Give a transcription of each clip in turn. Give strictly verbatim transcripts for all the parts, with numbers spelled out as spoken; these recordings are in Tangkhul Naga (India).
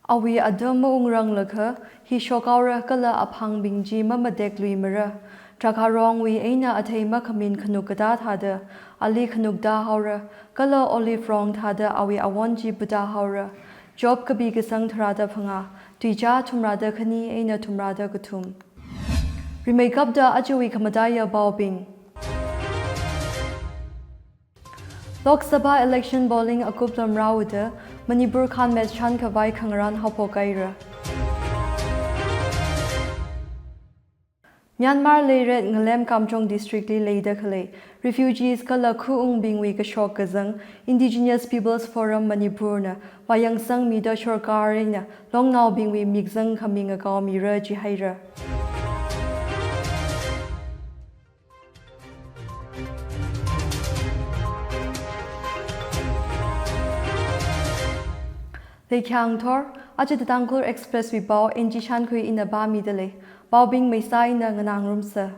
Awui atam maungranglakha hi shokhaora kala aphangbing chi mamatekluimara. Drakhārongwui eina athei makhamin khanuk katā thāda ali khanuk tāhaora, kala olive rong thāda awui awon chi putāhaora. Job kapi kasang tharāda phangā, tuichā thumrāda khani eina thumrāda kathum. Rimeikapta ajawui khamataiya paobing. Lok Sabha election polling akup lamrāhaoda Manipur khanmet shānkhavai khangarān haophok haira. Myanmar leiret Ngalem Kamjong district li leida khalei refugees kala khaungbingwui kashok kazang Indigenous Peoples Forum Manipur na vāyangsangmida sorkar eina longnaobingwui mikzang khami ngakaomira jihaira. Leikhyang thor, aja The Tangkhul Express wui pao N G Shankhui ina pāmida lei. Paobing meisā eina nganā ngarumsa.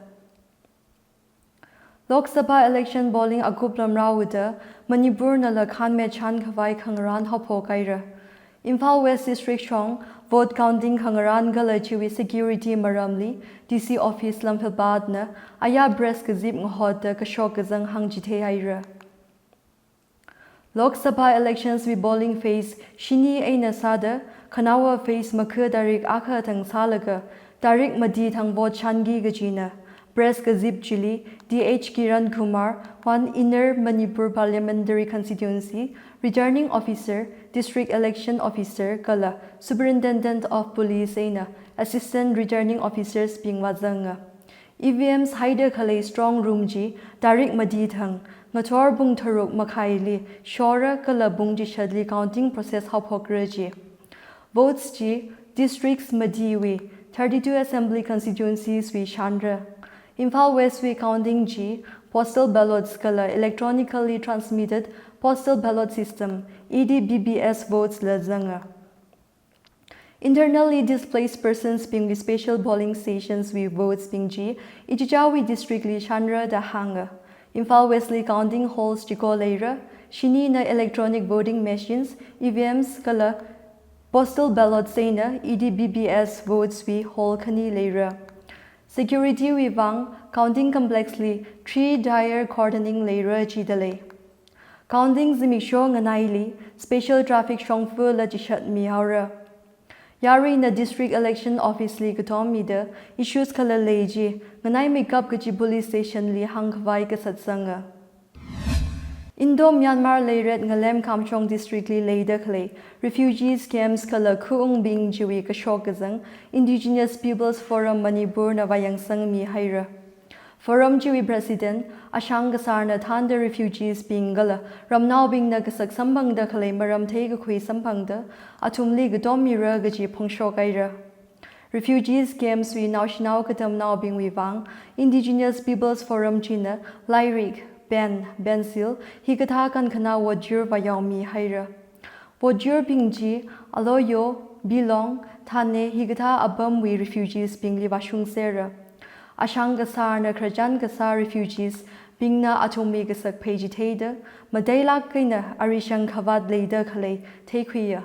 Lok Sabha election polling akup lamrāhaoda Manipur nala khanmet shānkhavai khangarān haophok haira. Imphal West District shong vote counting khangarān kala chiwui security maramli D C office Lamphilpat na aya press kazip ngahotda kashok kazang hāngchithei haira. Lok Sabha elections wui polling phase shini eina sāda khanaowa phase makha tarik akha thang sālaga tarik mati thang vote shānki kajina press kazip chili D H Kiran Kumar, one Inner Manipur Parliamentary Constituency, Returning Officer, District Election Officer kala Superintendent of Police eina Assistant Returning Officers bing vāzanga. E V Ms haida khalei strong room chi tarik mati thang ngathor pung tharuk makhaili shora kala pung chishatli counting process haophokra ji. Votes chi districts matiwui thirty-two assembly constituencies wui shānra. Imphal West wui counting chi postal ballots kala electronically transmitted postal ballot system, E D P P S votes la zanga. Internally displaced persons bingwui special polling stations wui votes bing chi ichichāwui district li shānra da hānga. Imphal West li counting halls chiko leira, shinina electronic voting machines, E V Ms kala postal ballots eina E D P P S votes wui hall khani leira. Security wui vang counting complex li three tier cordoning leira jida lei. Counting zimiksho nganaili special traffic shongfa la chishatmi haora. Yaruina District Election Office li katommida issues kala lei chi nganaimeikap kaji police station li hāngkhavai kasatsanga. Indo-Myanmar leiret Ngalem Kamjong District li leida khalei refugees camps kala khaungbing chiwui kashok kazang Indigenous Peoples Forum Manipur na vāyangsangmi haira. Forum chiwui President Ashang Kasar na thānda refugees bing kala ramnaobingna kasak samphangda khalei maram theikakhui samphangda athumli katommira kaji phongshok haira. Refugees camps wui naoshinao katamnaobingwui vang Indigenous Peoples Forum china lairik, pen, pencil, hikathā kankhanā votjur vāyaomi haira. Votjurbing chi Aloyo, Bilong, Thane hikathā apamwui refugees bingli vāshungserra. Ashang Kasar na khararchan kasā refugees bingna athumwui kasak pheichitheida matailāk eina arishang khavāt leida khalei theikhuiya.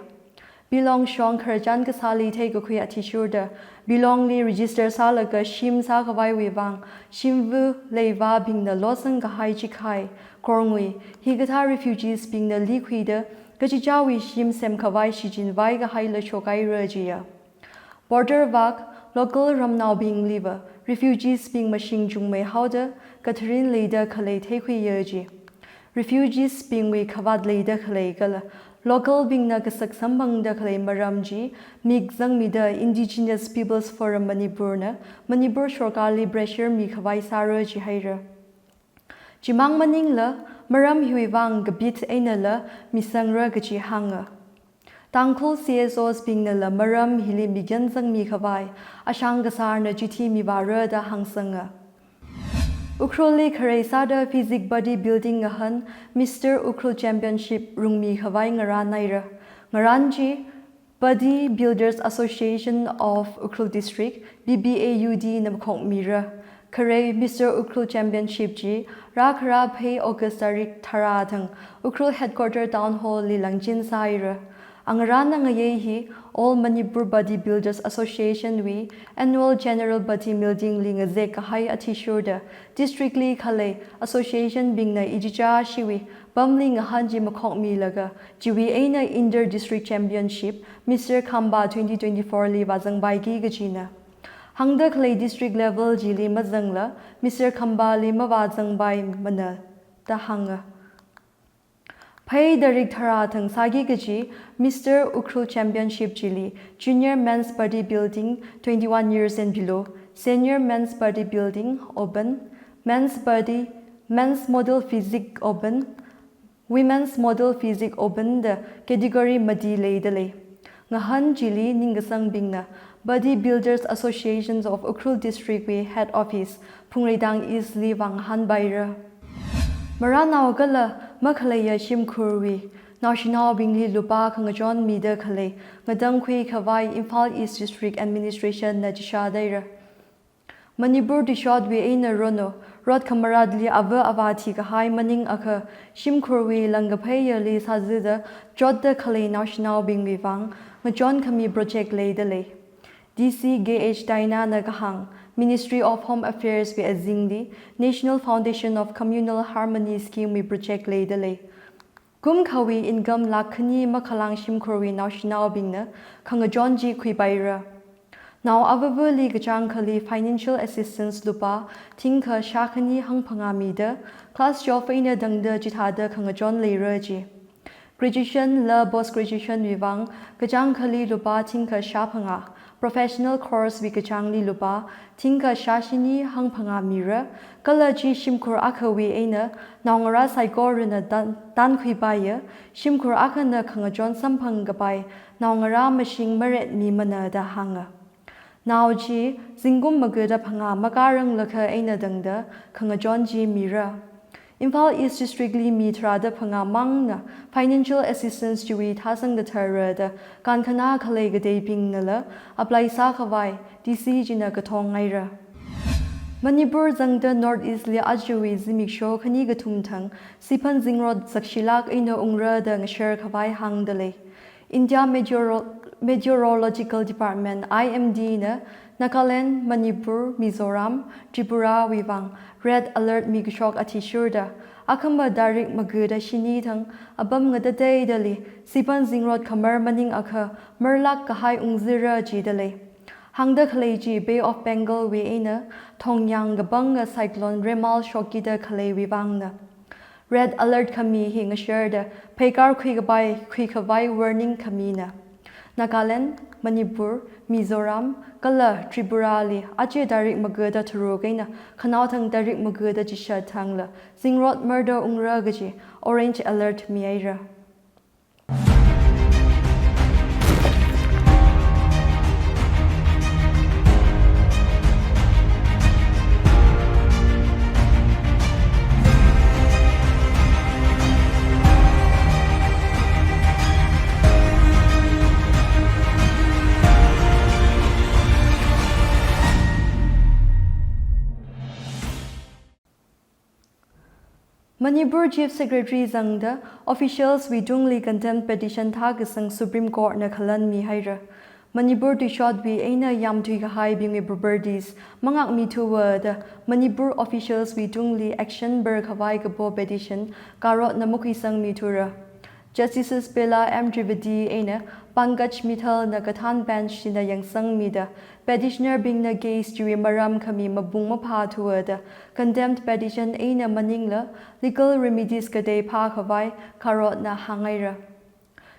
Bilong shong khararchan kasāli theikakhui athishurda Bilong li register sālaga shim sākhavaiwui vang shimva leivābingna losang kahai chikhai, korngui, hikathā refugees bingna likhuida kachichāwui shim semkhavai shichinvai kahaila shok haira jiya. Border vak local ramnaobingliva refugees bing mashing chungmei haoda katharin leida khalei theikhuiya ji. Refugees bingwui khavāt leida khalei kala local bingna kasak samphangda khalei maram chi mikzangmida Indigenous Peoples Forum Manipur na Manipur sorkarli pressure mikhavai sāra jihaira. Chimang maningla maram hiwui vang kapit einala misangra kaji hānga. Tangkhul C S Os bingnala maram hili mikyan zangmi khavai Ashang Kasar na chithi mivāra da hāngsanga. Ukhrulli kharei sāda physique body building ngahān Mister Ukhrul Championship rungmi khavai ngarān haira. Ngarān chi Body Builders Association of Ukhrul District, B B A U D na makhokmira. Kharei Mister Ukhrul Championship chi rākhara phei August tarik tharā thang Ukhrul Headquarter Town Hall li langchin sāhaira. Angarāna ngayei hi All Manipur Body Builders Association wui Annual General Body Meeting li ngazek kahai athishurda district li khalei association bingna ichichā shiwui pamli ngahān chi makhokmilaga chiwui eina Inter District Championship Mister Khamba twenty twenty-four li vāzangpaiki kajina. Hāngda khalei district level chili mazangla Mister Khamba li mavāzangpaimana da hānga. Phei tarik tharā thang sāki kaji Mister Ukhrul Championship chili Junior Men's Bodybuilding twenty-one years and below, Senior Men's Bodybuilding Open, Men's Body, Men's Model Physique Open, Women's Model Physique Open da category mati leidalei. Ngahān chili ningkasangbingna Body Builders Associations of Ukhrul District wui Head Office, Phungreitang East li vāngahānpaira. Marānao kala makhaleiya shimkhurwui naoshinaobingli lupā khangachon mida khalei ngatangkhui khavai Imphal East District Administration na chishādaira. Manipur tuishotwui eina Rono, rot khamaratli ava avā thikahai maningakha shimkhurwui langkapheiyali sāzida chotda khalei naoshinaobingwui vāng ngachon khami project leidalei. D C K H Daina na kahāng, Ministry of Home Affairs wui azingli National Foundation of Communal Harmony Scheme wui project leidalei. Kum khawui income lakh khani makhalāng shimkhurwui naoshinaobingna khangachon chi khuipaira. Nao avavali kachāng akhali financial assistance lupā thingkha shākhani hangphangā mida, class twelve eina tangda chithāda khangachon leira ji. Graduation la post graduation wui vāng kachāng akhali lupā thingkha shāphangā, professional course wui kachāngli lupā thingkha shāshini hangphangā mira, kala chi shimkhur akhawui eina naongarā saikorana tan, tankhuipaiya, shimkhur akhana khangachon samphang kapai naongarā mashing maretmimana da hānga. Nao chi zingkum magada phangā makāranglakha eina tangda khangachon chi mira. Imphal East District li mi tharāda phangā mangna financial assistance chiwui thāsang kathara da kankhanā khalei kateibingnala apply sākhavai D C china kathongngaira. Manipur zangda North East li ajawui zimiksho khani kathum thang siphan zingrot zakshilāk eina ungra da ngashar khavai hāngdalei. India Meteoro-, Meteorological Department, I M D na Nagaland, Manipur, Mizoram, Tripura wui vāng red alert mikashok athishurda, akhama tarik magada shini thang apam ngatateidali siphan zingrot khamar maningakha marlāk kahai ungzira jidalei. Hāngda khalei chi Bay of Bengal wui eina thongyāng kapanga cyclone Remal shokkida khaleiwui vāngna. Red alert khami hi ngasharda pheikar khuikapai, khuikhavai warning khamina. Nagaland, Manipur, Mizoram, kala Tripura li aja tarik magada tharuk eina khanaothang tarik magada chishat thangla zingrot marda ungra kaji orange alert mihaira. Manipur Chief Secretary zangda officials wui tungli contempt petition thākasang Supreme Court na khalan mihaira. Manipur tuishotwui eina yamthui kahaibingwui properties mangakmithuwa da Manipur officials wui tungli action bar khavai kapo petition karotna makhuisangmithura. Justices Bella M Trivedi eina Pankaj Mittal na kathān bench china yangsangmida petitioner bingna case chiwui maram khami mapung maphāthuwa da contempt petition eina maningla legal remedies katei phākhavai karotna hānghaira.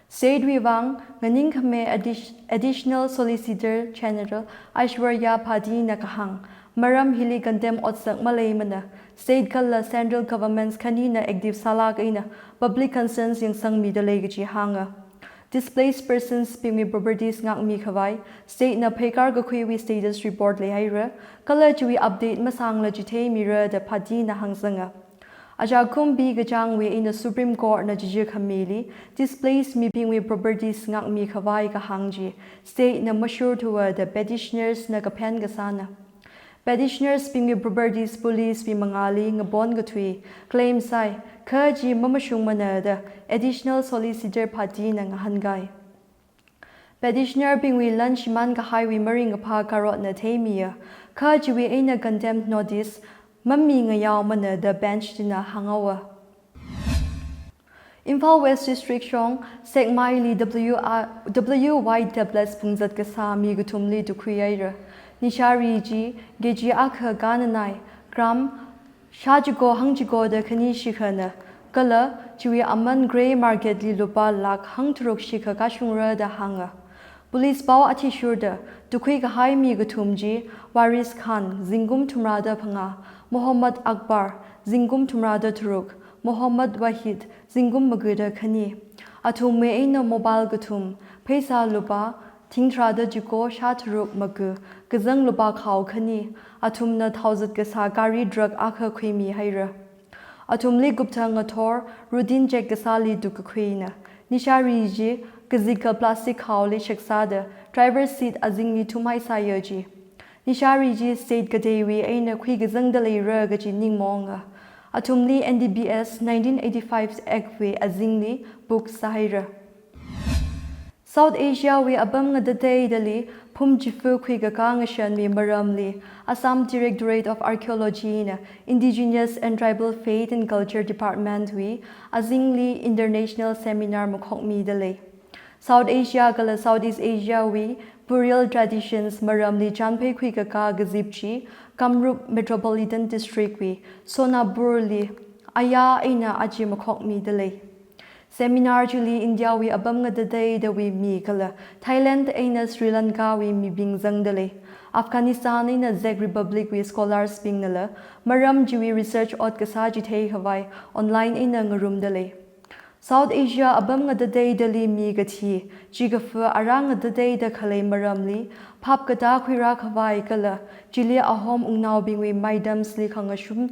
State wui vāng nganingkhami addi-, Additional Solicitor General Aishwarya Bhati na kahāng, maram hili contempt otsak maleimana, state kala central governments khanina active sālāk eina public concerns yangsangmidalei kaji hānga. Displaced persons bingwui properties ngakmi khavai state na pheikar kakhuiwui status report leihaira, kala chiwui update masāngla chitheimira da Bhati na hāngsanga. Aja kum bi kachāngwui eina Supreme Court na chichi khamili displaced mibingwui properties ngakmi khavai kahāng chi state na mashurthuwa da petitioners na kaphen kasāna. Petitioners bingwui properties police wui mangāli ngapon kathui claim sāi, kha chi mamashungmana da Additional Solicitor Bhati na ngahānkai. Petitioner bingwui lan shimān kahaiwui maringkaphā karotna theimiya, kha chiwui eina contempt notice mamingayaomana da bench china hānghaowa. Imphal West District shong Sekmaili W R, W Y tablets phungzat kasā mi kathumli tukhuihaira. Nishāri chi K G akha kananai gram shāchiko hangchiko da khani shikhana, kala chiwui aman grey market li lupā lakh hangtharuk shikha kashungra da hānga. Police pao athishurda tukhui kahai mi kathum chi Waris Khan, zingkum thumrada phangā, Mohammad Akbar, zingkum thumrada tharuk, Mohammad Wahid, zingkum magada khani. Athumwui eina mobile kathum, pheisā lupā thingtharada chiko shātharuk maga, kazang lupā khao khani, athumna thaozat kasā gari truck akha khuimihaira. Athumli kupta ngathor routine check kasāli tukkakhuina. Nishāri chi kazika plastic khaoli shaksāda driver seat azingli thumhaisāya ji. Nishāri chi state kateiwui eina khuikazangda leira kaji ningmaonga. Athumli N D P S nineteen eighty-five Act wui azingli book sāhaira. South Asia wui apam ngatateidali phum chifa khuikakā ngashanwui maramli Assam Directorate of Archaeology na Indigenous and Tribal Faith and Culture Department wui azingli international seminar makhokmida lei. South Asia kala Southeast Asia wui burial traditions maramli chānphei khuikakā kazip chi Kamrup Metropolitan District wui Sonapur li aya eina aja makhokmida lei. Seminar chili India wui apam ngatateidawui mi kala Thailand eina Sri Lanka wui mibing zangda lei. Afghanistan eina Czech Republic wui scholars bingnala maram chiwui research ot kasā chithei khavai online eina ngarumda lei. South Asia apam ngatateidali mi kathi, chikafa ara ngatateida khalei maramli phap katā khuirā khavai kala chili ahom wungnaobingwui maitamsli khangashun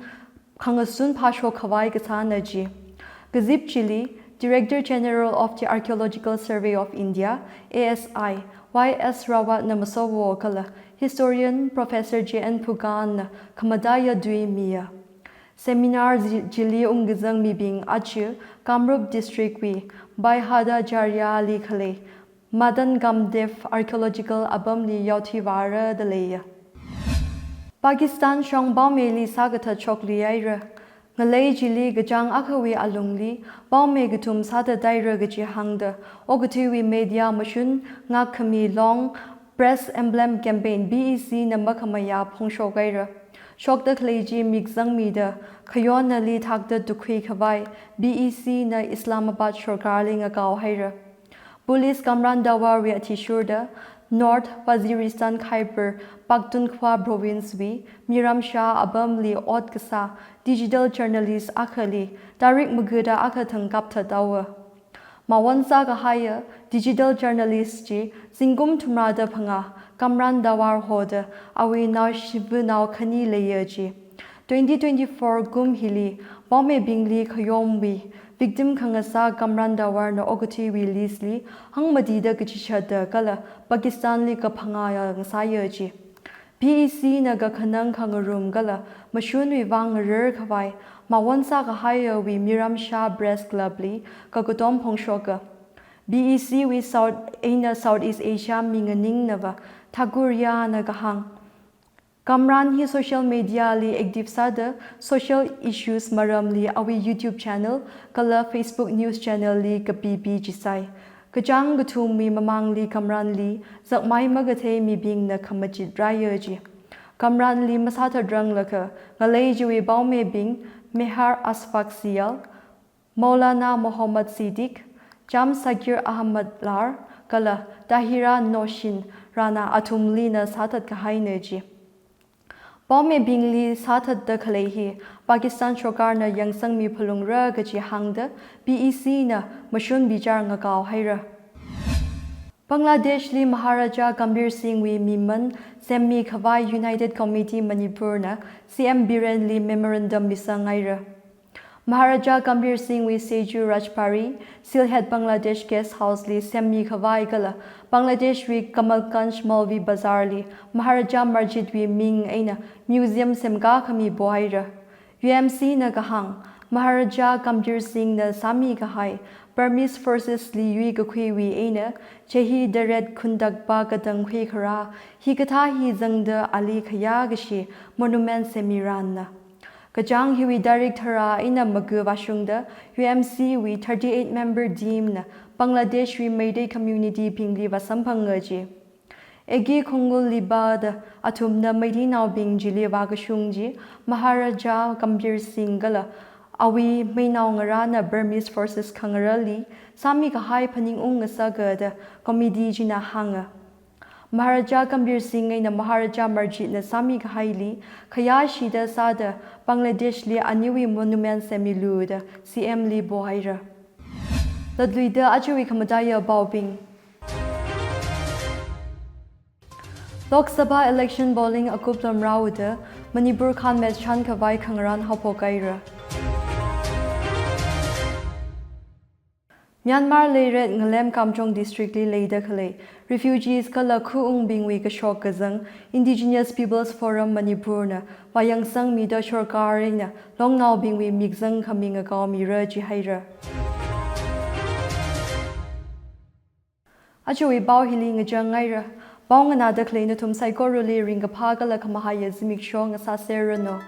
khangasun phāshok khavai kasāna ji. Kazip chili Director General of the Archaeological Survey of India, A S I, Y S Rawat na masowo kala historian Professor J N Phukan na khamataiya tui miya. Seminar zi-, chili ungkazang mibing aja Kamrup District wui Baihada Jaria li khalei Madan Gamdev Archaeological Apamli yaothui vāra da leiya. Pakistan shong Paomeli sākathat shokluihaira. Ngalei chili kachāng akhawui alungli Paome kathum sāthathaira kaji hāngda okathuiwui media mashun ngakkhami Long Press Emblem Campaign, B E C na makhamayā phongshokhaira. Shokda khalei chi mikzangmida khayonnali thakda tukhui khavai B E C na Islamabad sorkarli ngakaohaira. Police Kamran Dawar wui athishurda North Waziristan Khyber Pakhtunkhwa Province wui Miramshah apamli ot kasā digital journalist akhali tarik magada akha thang kapthathaowa. Mawon sākahaiya digital journalist chi zingkum thumrada phangā Kamran Dawar hoda awui nao shivānao khani leiya ji. Twenty twenty-four kum hili Paomebingli khayomwui victim khangasā Kamran Dawar na okathuiwui list li hangmatida kachichatda kala Pakistan li kaphangāya ngasāya ji. B E C na kakhanang khangarum kala mashunwui vang ngarar khavai mawon sākahaiyawui Miramshah Press Club li kakatom phongshoka. B E C wui South eina Southeast Asia mi nganingnava Thakur Yah na kahāng, Kamran hi social media li active sāda social issues maramli awui YouTube channel kala Facebook news channel li kapipi chisai. Kachāng kathumwui mamangli Kamranli zakmai makathei mibingna khamachit rāya ji. Kamranli masāthatranglakha ngalei chiwui Paomebing Mehar Ashfaq Syal, Maulana Mohammad Siddique, Cham Shakir Ahmad Lar, kala Tahira Noshin Rana athumlina sāthatkahaina ji. Paomebingli sāthatda khalei hi Pakistan sorkarna yangsangmi phalungra kaji hāngda B E C na mashun bichar ngakaohaira. Bangladesh li Maharaja Gambhir Singh wui miman semmi khavai United Committee Manipur na C M Biren li memorandum misanghaira. Maharaja Gambhir Singh wui Seju Rajbari, Sylhet Bangladesh Guest House li semmi khavai kala Bangladesh wui Kamalganj Maulvi Bazar li Maharaja Masjid wui ming eina museum semkakhami pohaira. U M C na kahāng, Maharaja Gambhir Singh na sāmi kahai Burmese Forces li yuikakhuiwui eina chahi taret khuntakpa katang khuikharā hikathā hi zangda ali khayā kashi monument semi ranna. Kachāng hiwui tarik tharā eina maga vāshungda U M C wui thirty-eight member team na Bangladesh wui Meitei community bingli vāsamphanga ji. Eki khongul liba da athumna Meiteinaobing chili vākashung chi Maharaja Gambhir Singh kala awui meinao ngarāna Burmese Forces khangarāli sāmi kahai phaningung ngasaka da committee china hānga. Maharaja Gambhir Singh eina Maharaja Marjit na sāmi kahaili khayā shida sāda Bangladesh li aniwui monument semilu da C M li pohaira. Latluida ajawui khamataiya paobing. Lok Sabha election polling akup lam rāuda Manipur khanmet shānkhavai khangarān haophok haira. Myanmar leiret Ngalem Kamjong district li leida khalei refugees kala khaungbingwui kashok kazang Indigenous Peoples Forum Manipur na vāyangsangmida sorkar eina longnaobingwui mikzang khami ngakaomira jihaira. Ajawui pao hili ngachang haira. Pao nganāda khalei nathum saikorali ringkaphā kala khamahaiya zimiksho ngasāserranu.